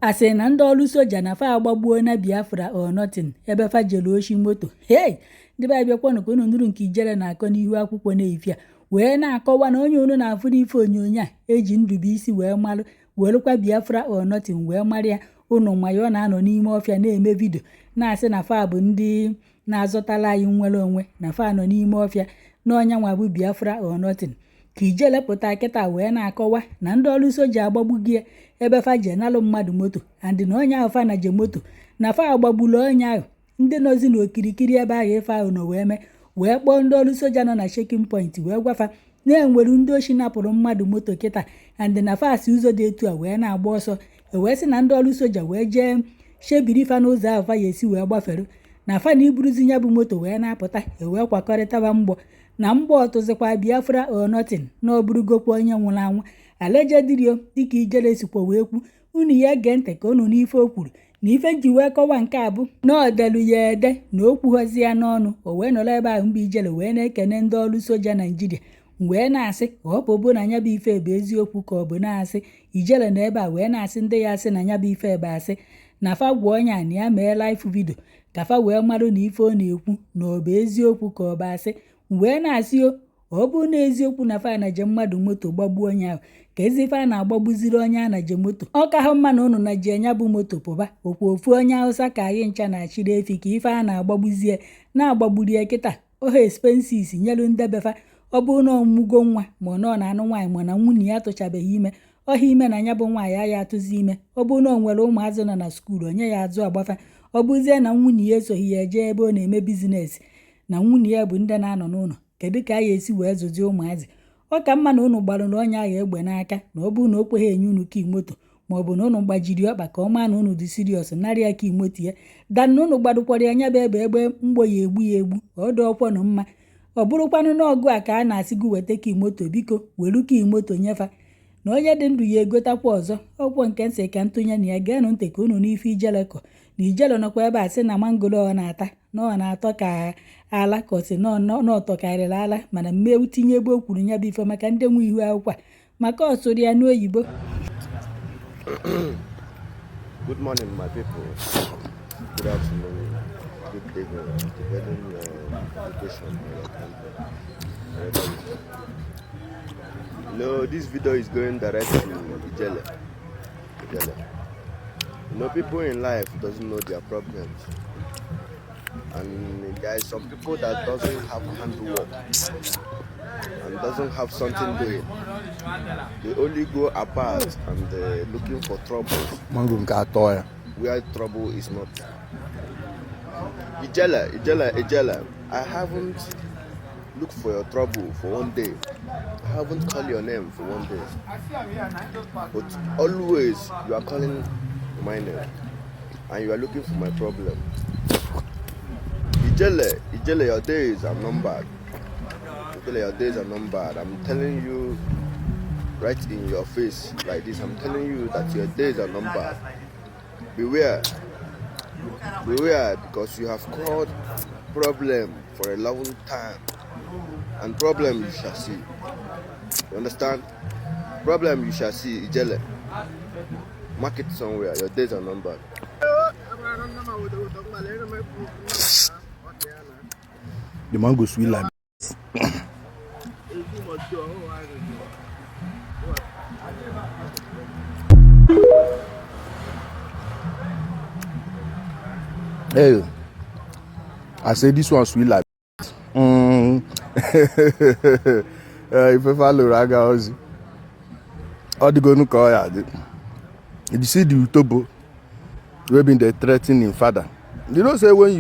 Asị na ndị ọrụ soja na fa agbagbuo na Biafra or nothing ebe fa jere oshi moto. Hei, ndị be bịakwanụ ka unu nụrụ nke Ijele na-akọ n'ihu akwụkwọ n'efifie a, wee na-akọwa na onye unu na-afụ n'ife onyonyo a eji Ndubuisi wee malụ, werụkwa Biafra or nothing wee mara ya. Unu ma ya, ọ na-anọ n'ime ọfịa na-eme video na-asị na fa bụ ndị na-azọtala anyị nnwere onwe, na fa nọ n'ime ọfịa, na ọ nya nwa bụ Biafra or nothing. Ka Ijele pụta kịta wee na-akọwa na ndị ọrụ soja agbagbugo ya ebe fa je nalụ mmadụ moto, and na onye ahụ fa na je moto na fa agbagbulu onye ahụ. Ndị nọzi n'okirikiri ebe ahụ ife ahụ nọ wee mee, wee kpọọ ndị ọrụ soja nọ na checking point, wee gwa fa na enwere ndị oshi napụrụ mmadụ moto kịta, and na fa si ụzọ dị etu a wee na-agba ọsọ. Ewee sị na ndị ọrụ soja wee jee chebiri fa n'ụzọ ahụ fa ya esi wee gbafere, na fa na iburuzi ya bụ moto wee na-apụta, ewee kwakọrịtaba mgbọ na mgbọ ọtụzikwa Biafra or nothing na ọ bụrụgokwa onye nwụrụ anwụ allegedly, dịka Ijele sikwa wee kwu. Unu ya gee ntị ka unu n'ife o kwuru na ife nji wee kọwa nke a bụ na ọ delu ya ede na o kwughọzi ya n'ọnụ. O wee nọrọ ebe ahụ mgbe Ijele wee na-ekene ndị ọrụ soja Naijiria, wee na-asị ka ọ bụ na ya bụ ife bụ eziokwu ka ọ bụ na-asị. Ijele na ebe a wee na-asị ndị ya asị na ya bụ ife bụ asị, na fa gwa onye a na ya mee live video ka fa wee marụ na ife ọ na-ekwu na ọ bụ eziokwu ka ọ bụ asị. Wee na-asị o, ọ bụrụ na eziokwu na fa naje mmadụ moto gbagbuo onye ahụ, ka ezi ife a na-agbagbuziri onye a naje moto, ọ ka hụ mma na unu na ji enya bụ moto pụba okwu ofu onye Hausa ka anyị ncha na-achịrị efi, ka ife a na-agbagbuzie na-agbagburu ya kịta oha expenses nyelu ndebefa. Ọ bụrụ na ọmụgo nwa, ma ọ nọ na-anụ nwaanyị, ma na nwunye ya atụchabeghị ime, ọha ime na ya bụ nwaanyị ya atụzi ime. Ọ bụrụ na ọ nwere ụmụazị nọ na school, onye ya azụ agbafa. Ọ bụzie na nwunye ya esoghị ya eje ebe ọ na-eme business, na nwunye ya bụ ndị na-anọ n'ụlọ, kedu ka a ya esi wee zụzie ụmụazị? Ọ ka mma na unu gbarụrụ onye ahụ egbe n'aka, na ọ bụrụ na o kweghị enye unu key moto, ma ọ bụ na unu gbajiri ọkpa ka ọ maa na unu dị serious narị ya key moto ya, dan na unu gbadokwara ya nya bụ ebe egbe mgbo ya egbu ya egbu. Ọ dị ọkwọnụ mma. Ọ bụrụkwanụ n'ọgụ a ka a na-asị gị weta key moto, biko welu key moto nyefa, na onye dị ndụ ya egotakwa ọzọ. Ọkwọ nke nsị ka ntụnye na ya. Geenụ ntị ka unu n'ife Ijele kọ na Ijele nọkwa ebe a sị na mangoro ọ na-ata na ọ na-atọ ka ala, ka ọ sị na ọ tọkarịrị ala, mana mmewu tinye ebe o kwuru ya bụ ife maka ndị nwe ihu akwụkwọ a, maka ọ sụrụ ya n'oyibo. Good morning, my people. Good afternoon, good evening, depending on your location or your country. Wherever you are. This video is going direct to Ijele. Ijele. People in life doesn't know their problems. And there is some people that doesn't have handwork and doesn't have something doing. They only go apart and looking for trouble Mango nke atọ ya. Where trouble is not. Ijele, Ijele, Ijele, I haven't looked for your trouble for one day. I haven't called your name for one day. But always you are calling my name and you are looking for my problem. Ijele, Ijele, your days are numbered. Ijele, your days are numbered. I'm telling you right in your face like this. I'm telling you that your days are numbered. Beware. Beware, because you have called problem for a long time. And problem you shall see. You understand? Problem you shall see, Ijele. Mark it somewhere. Your days are numbered. The mango sweet like. Hey, I say this one sweet like. Ife fa lụrụ aga ozi ọ dịgonu ka ọ ya adị. You see the utobo wey been dey threaten him father. You know say when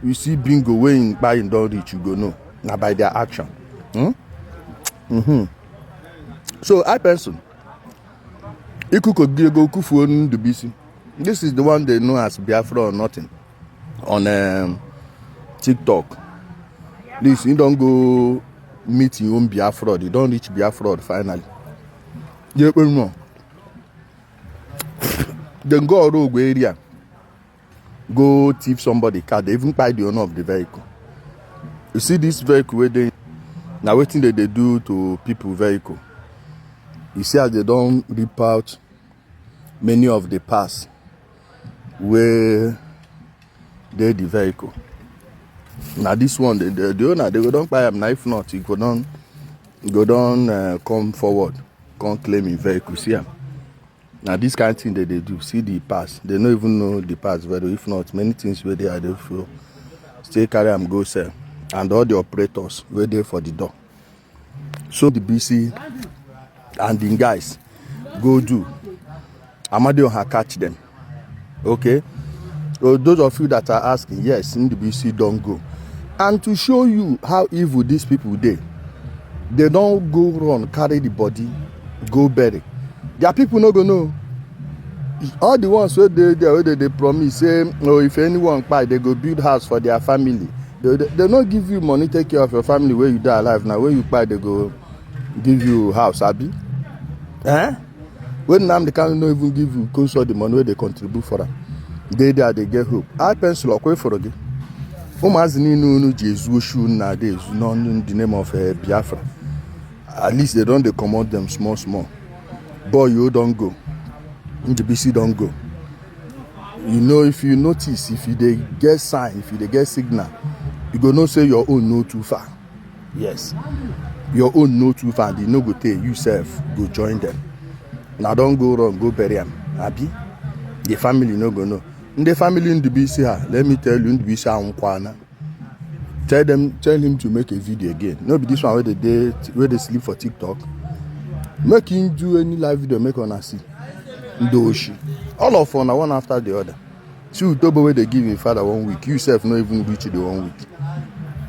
you see bingo wey him kpai don reach, you go know na by their action. Hmm? So I person ikuko ego kufuo Ndubuisi. This is the one they know as Biafra or nothing on TikTok. This he don go meet him own Biafra. He don reach Biafra finally. Dem go Orogwe area go thief somebody car. They even kpai the owner of the vehicle. You see this vehicle wey dey na wetin they dey do to people vehicle. You see as they don rip out Many of the parts wey dey the vehicle na this one the owner, they go don kpai am na. If not, he go don come forward, come claim him vehicle. See am, na this kind thing they dey do. See the parts, they no even know the parts very well. If not, many things wey dey dey feel still carry am go sell, and all the operators wey dey for the door. So the BC and the guys go do Amadioha catch them. Okay, so those of you that are asking, yes, Ndubuisi don go. And to show you how evil these people dey, they don go run carry the body go bury. Their people no go know. All the ones wey dey there, wey dey dey promise say, oh, if anyone kpai, they go build house for their family. They no give you money take care of your family wey you dey alive. Na when you kpai they go give you house, abi? Eh, when Nnamdi Kanu no even give you consult the money wey dey contribute for am, dey there dey get hope. Eye pencil ọkwa ịfụrụ gị. Ụmụazị niile unu ji ezu oshi, unu na-ada ezu n'ọnụ the name of Biafra, at least they don dey comot them small small. Boy, you don go, Ndubisi don go. You know, if you notice, if you dey get sign, if you dey get signal, you go know say your own no too far. Yes, your own no too far, and e no go tey, you sef go join them. Na don go run go bury am, abi? The family no go know. Ndị family Ndubisi ha, let me tell you, Ndubisi anwụkwana. Tell them, tell him to make a video again. No be this one wey dey wey dey sleep for TikTok. Make him do any live video, make una see. Ndị oshi, all of una, one after the other. See Utobo wey dey give him father one week. You sef no even reach the one week.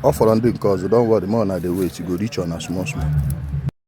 Ọ fọrọ ndị nke ọzọ. Don't worry, more una dey wait, you go reach una small small.